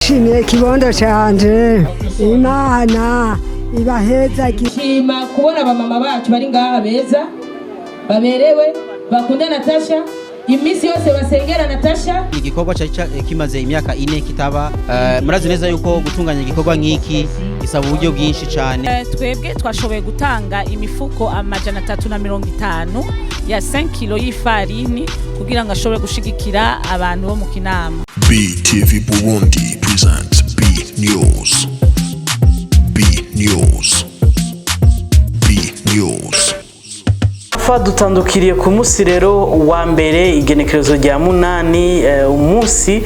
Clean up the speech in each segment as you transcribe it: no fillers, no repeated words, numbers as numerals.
Ndishimiye kibondo canje, Imana ibahezagire. Shima kubona abamama bacu bari ngaha beza, baberewe, bakunda Natasha, iminsi yose basengera Natasha. Igikorwa cyari kimaze imyaka 4 kitaba. Murazi neza yuko gutunganya igikorwa nk'iki bisaba uburyo bwinshi cyane. Twebwe twashoboye gutanga imifuko 350 ya 5 kilo y'ifarini kugira ngo ashobore gushigikira abantu bo mu Kinama. BTV Burundi presents B News. B News. B News. Fa dutandukiriye ku munsi rero wa mbere, igenekerezo rya 8, umunsi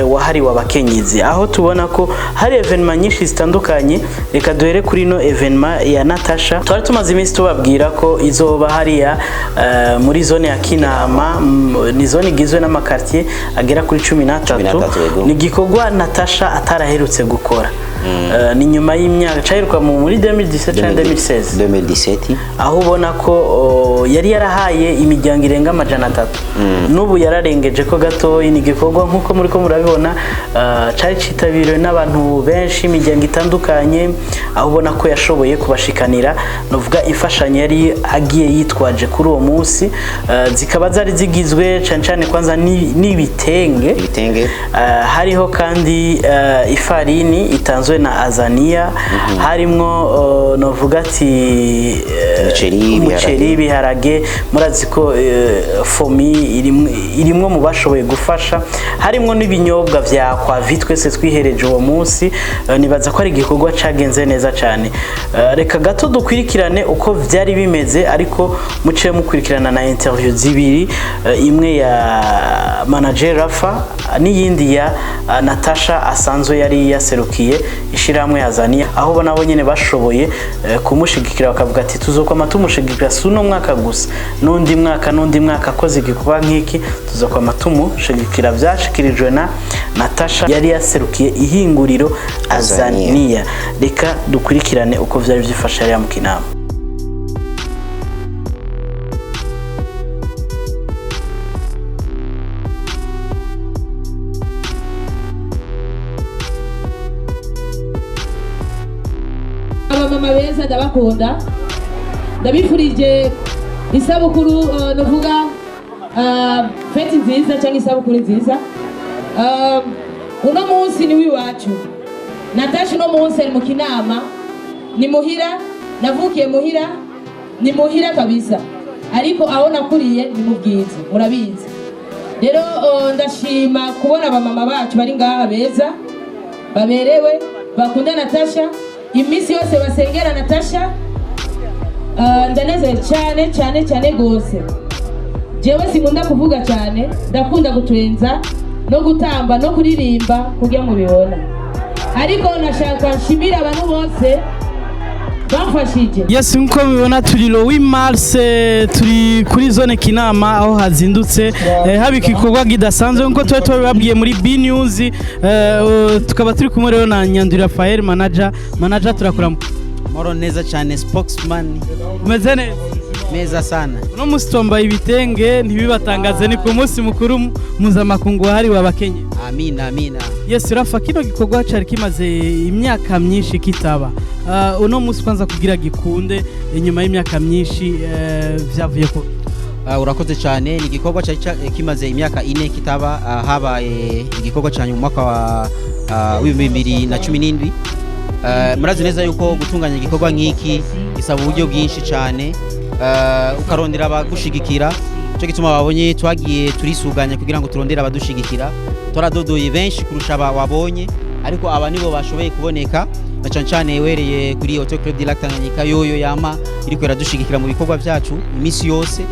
wahariwe abakenyezi, aho tubona ko hari événements nyinshi zitandukanye. Reka duhere kuri ino événement ya Natasha twari tumaze iminsi tubabwira ko izoba hariya muri zone ya Kinama. Ni zone igizwe n'ama quartiers agera kuri 13. 13, yego. Ni igikorwa Natasha ataraherutse gukora. Ni nyuma y'imyaka caheruka muri 2017 canke 2016. 2017. Aho ubona ko yari yarahaye imiryango irenga 300, n'ubu yararengeje ko gatoyi. Ni igikorwa nk'uko muri ko murabibona, cari citabiriwe n'abantu benshi, imiryango itandukanye, aho ubona ko yashoboye kubashikanira novuga imfashanyo yari agiye yitwaje kuri uwo munsi. Zikaba zari zigizwe cane cane kwanza n'ibitenge. Ibitenge. Hariho kandi ifarini itanzwe na Azania, harimwo novuga ati umuceri, umuceri, ibiharage. Ibiharage. Murazi ko FOMI irimwo mu bashoboye gufasha, harimwo n'ibinyobwa vya Kwavi twese twihereje uwo munsi. Nibaza ko ari igikorwa cagenze neza cyane. Reka gato dukwirikirane uko vyari bimeze, ariko muce mukurikirana na interview zibiri, imwe ya manager Rafa n'iyindi ya Natasha asanzwe yari yaserukiye ishirahamwe Azania, aho nabo nyene bashoboye kumushigikira, bakavuga ati tuzokwama tumushigikira, si uno mwaka gusa, n'undi mwaka, n'undi mwaka akoze igikorwa nk'iki tuzokwama tumushigikira. Vyashikirijwe na Natasha yari yaserukiye ihinguriro Azania. Azania. Reka dukurikirane uko vyari vyifashe hariya mu Kinama. Abamama beza, ndabakunda, ndabifurije isabukuru, novuga fête nziza cyangwa isabukuru nziza. Uno munsi ni w'iwacu. Natasha uno munsi ari mu Kinama, ni muhira, navukiye muhira, ni muhira kabisa, ariko aho nakuriye ni mu Bwiza, murabizi. Rero ndashima kubona abamama bacu bari ngaha beza, baberewe, bakunda Natasha, iminsi yose basengera Natasha. Ndanezerewe cyane cyane cyane rwose. Jewe sinkunda kuvuga cyane, ndakunda gutwenza no gutamba no kuririmba kugira mubibona, ariko nashaka nshimire abantu bose bamfashije. Yes, nkuko mubibona turi le 8 mars, turi kuri zone Kinama aho hazindutse haba igikorwa kidasanzwe nkuko tuba tubabwiye muri B News. Tukaba turi kumwe rero na Nyandwi Raphael, manager. Manager, turakora. Moro neza cyane, spokesman. Umeze neza? Meza sana. Uno munsi twambaye ibitenge, ntibibatangaze, ni ku munsi mukuru mpuzamakungu wahariwe abakenyezi. Amina, amina. Yes, Rafa, kino gikorwa cari kimaze imyaka myinshi kitaba. Uno munsi kwanza kugira gikunde inyuma y'imyaka myinshi, vyavuye ko Urakoze cyane. Ni igikorwa cyari kimaze imyaka 4 kitaba. Habaye igikorwa cya nyuma mu mwaka wa w'2017. Murazi neza yuko gutunganya igikorwa nk'iki bisaba uburyo bwinshi cyane, ukarondera abagushigikira. Cyo gituma babonye twagiye turisuganya kugira ngo turondere abadushigikira. Twaradodoye benshi kurusha aba wabonye, ariko aba nibo bashoboye kuboneka, na cyane cyane wereye kuri Hotel Club du Lac Tanganyika, yoyo yama iriko iradushigikira mu bikorwa byacu iminsi yose.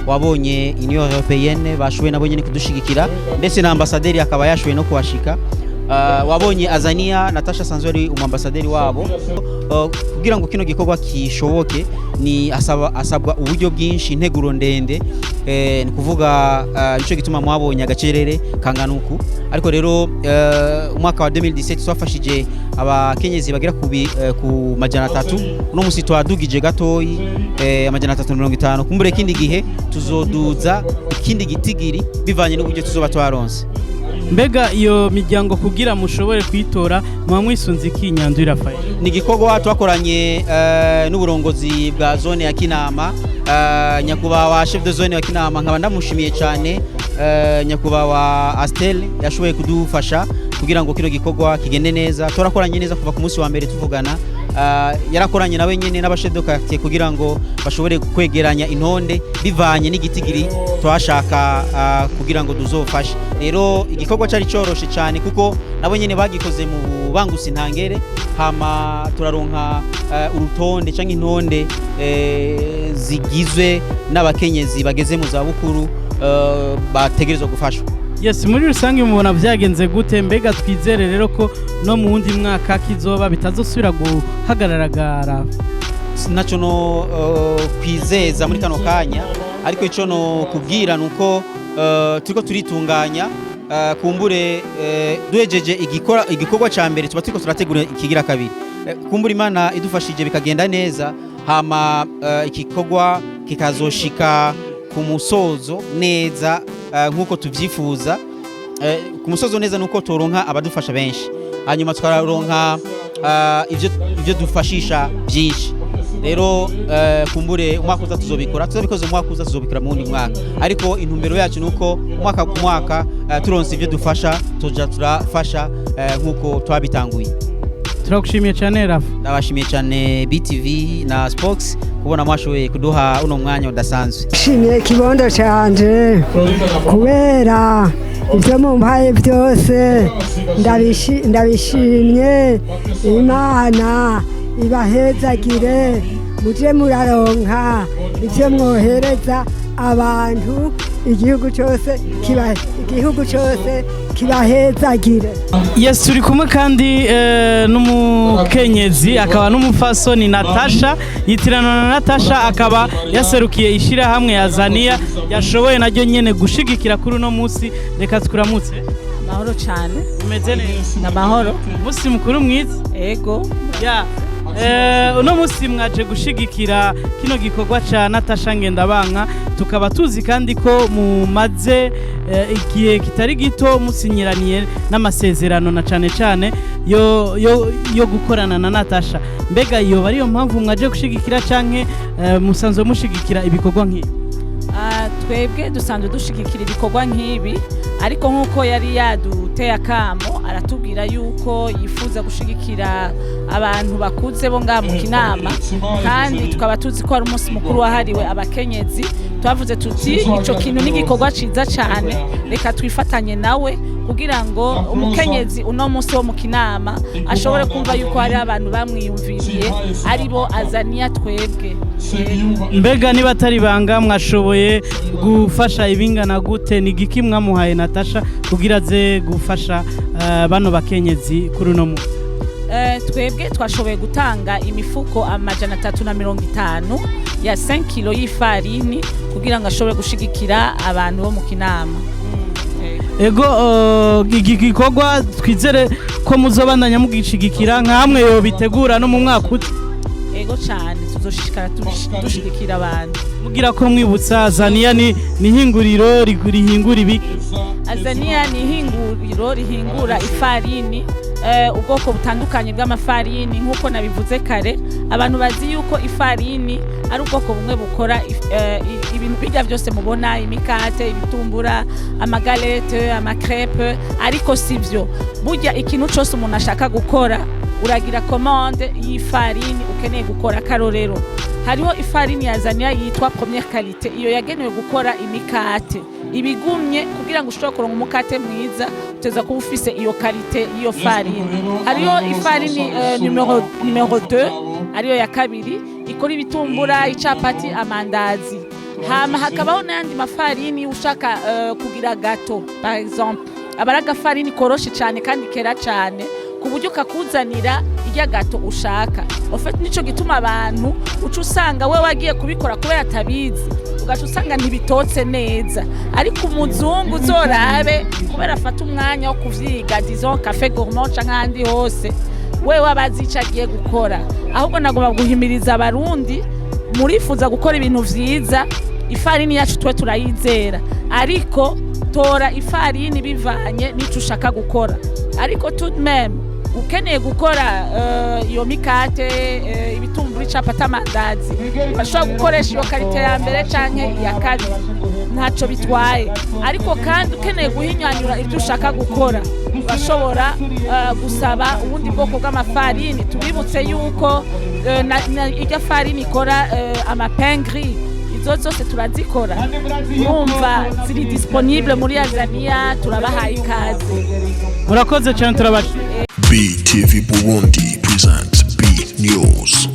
Wabonye Union Européenne bashoboye nabo nyene kudushigikira, ndetse na ambasaderi akaba yashoboye no kuhashika. Wabonye Azania, Natasha asanzwe ari umwambasaderi wabo. Kugira ngo kino gikorwa kishoboke ni asabwa uburyo bwinshi, integuro ndende, ni kuvuga nico gituma mwabonye agacerere kangana uku. Ariko rero umwaka wa 2017 twafashije abakenyezi bagera ku 300. Uno musi twadugije gatoyi, 350. Kumbure ikindi gihe tuzoduza ikindi gitigiri bivanye n'uburyo tuzoba twaronse. Mbega iyo miryango kugira mushobore kuyitora muba mwisunze iki, Nyandwi Rafael? Ni igikorwa twakoranye n'uburongozi bwa zone ya Kinama, nyakubahwa chef de zone ya Kinama, nkaba ndamushimiye cyane, nyakubahwa Astel yashoboye kudufasha kugira ngo kino gikorwa kigende neza. Turakoranye neza kuva ku munsi wa mbere tuvugana. Yarakoranye nawe nyene n'aba chef de quartier kugira ngo bashobore kwegeranya intonde bivanye n'igitigiri twashaka kugira ngo tuzofashe. Rero igikorwa cyari cyoroshe cyane kuko nabo nyene bagikoze mu bubangusi ntangere, hama turaronka urutonde cyangwa intonde zigizwe n'abakenyezi bageze mu zabukuru bategerezwa gufashwa. Yes, muri rusange mubona byagenze gute? Mbega twizere rero ko no mu wundi mwaka kizoba bitazosubira guhagarara? Nacyo no kwizeza muri kano kanya, ariko icyo no kubwira ni uko turiko turitunganya, kumbure duhejeje igikorwa ca mbere tuba turiko turategura ikigira kabiri. Kumbure Imana idufashije bikagenda neza, hama igikorwa kikazoshika ku musozo neza nk'uko tuvyifuza. Ku musozo neza nuko turonka abadufasha benshi, hanyuma tukaronka ivyo dufashisha byinshi. Rero kumbure umwaka uza tuzobikora, tuzabikoze umwaka uza, tuzobikora mu wundi mwaka, ariko intumbero yacu nuko umwaka ku mwaka turonse ivyo dufasha tuja turafasha nk'uko twabitanguye. Turagushimiye cyane, Rafa. Ndabashimiye cyane BTV na Spox kubona mwashoboye kuduha uno mwanya udasanzwe. Nshimiye ikibondo canje kubera ibyo mumpaye byose, ndabishimye. Imana ibahezagire, muje muraronka ibyo mwohereza abantu, igihugu cyose kibahezagire. Yes, turi kumwe kandi n'umukenyezi akaba n'umufasoni Natasha, yitirana na Natasha, akaba yaserukiye ishyirahamwe ya Zania yashoboye naryo nyene gushigikira kuri uno munsi. Reka tukuramutse. Amahoro cyane. Umeze neza? Ni amahoro. Umunsi mukuru mwiza. Ego. Ya, uno munsi mwaje gushigikira kino gikorwa ca Natasha Ngendabanka, tukaba tuzi kandi ko mumaze igihe kitari gito musinyiraniye n'amasezerano na cane cane yo gukorana na Natasha. Mbega iyo ariyo mpamvu mwaje gushigikira canke musanzwe mushigikira ibikorwa nk'ibi? Twebwe dusanzwe dushigikira ibikorwa nk'ibi, ariko nk'uko yari yaduteye akamo aratubwira yuko yifuza gushigikira abantu bakuze bo ngaha mu Kinama, kandi tukaba tuzi ko ari umunsi mukuru wahariwe abakenyezi, twavuze tuti ico kintu ni igikorwa ciza cane, reka twifatanye nawe kugira ngo umukenyezi uno munsi wo mu Kinama ashobore kumva yuko hari abantu bamwiyumviriye, aribo Azania twebwe. Mbega niba atari ibanga, mwashoboye gufasha ibingana gute? Ni igiki mwamuhaye Natasha kugira aze gufasha bano bakenyezi kuri uno munsi? Twebwe twashoboye gutanga imifuko 350 ya 5 kilo y'ifarini kugira ngo ashobore gushigikira abantu bo mu Kinama. Ego, iki gikorwa twizere ko muzobandanya mugishigikira nka hamwe yobitegura no mu mwaka uza. Ego cyane, tuzoshishikara dushigikira abantu. Mugira ko mwibutsa, Azania ni ihinguriro rihingura ibiki? Azania ni ihinguriro rihingura ifarini, ubwoko butandukanye bw'amafarini. Nk'uko nabivuze kare, abantu bazi yuko ifarini ari ubwoko bumwe bukora ibintu bijya byose mubona, imikate, ibitumbura, ama galettes, ama crêpes, ariko si byo. Burya ikintu cyose umuntu ashaka gukora uragira commande y'ifarini ukeneye gukora. Akarorero, hariho ifarini ya Azania yitwa première qualité, iyo yagenewe gukora imikate ibigumye. Kugira ngo ushobore kuronka umukate mwiza uteza kuba ufise iyo qualité y'iyo farini. Hariho ifarini numéro 2, ariyo ya kabiri, ikora ibitumbura, icapati, amandazi. Hama hakabaho n'ayandi mafarini ushaka kugira gâteau par exemple, aba ari agafarini koroshe cyane kandi kera cyane ku buryo kakuzanira irya gâteau ushaka. Au fait, nico gituma abantu uca usanga we wagiye kubikora kubera atabizi, ugaca usanga ntibitotse neza. Ariko umuzungu uzorabe, kubera afata umwanya wo kuvyiga, disons Café Gourmand canke ahandi hose, wewe aba azi ico agiye gukora. Ahubwo nagomba guhimiriza Abarundi murifuza gukora ibintu vyiza, ifarini yacu twe turayizera, ariko Utora ifarini bivanye n'ico ushaka gukora, ariko tout de même ukeneye gukora iyo mikate, ibitumbura, icapati, amandazi, bashobora gukoresha iyo qualité ya mbere canke iya kabiri, ntaco bitwaye. Ariko kandi ukeneye guhinyanyura ibyo ushaka gukora, urashobora gusaba ubundi bwoko bw'amafarini. Tubibutse yuko irya farini ikora ama pain gris, izo zose turazikora. Urumva ziri disponible muri Azania. Turabahaye ikaze. Murakoze cyane, turabashimiye. BTV Burundi presents B News.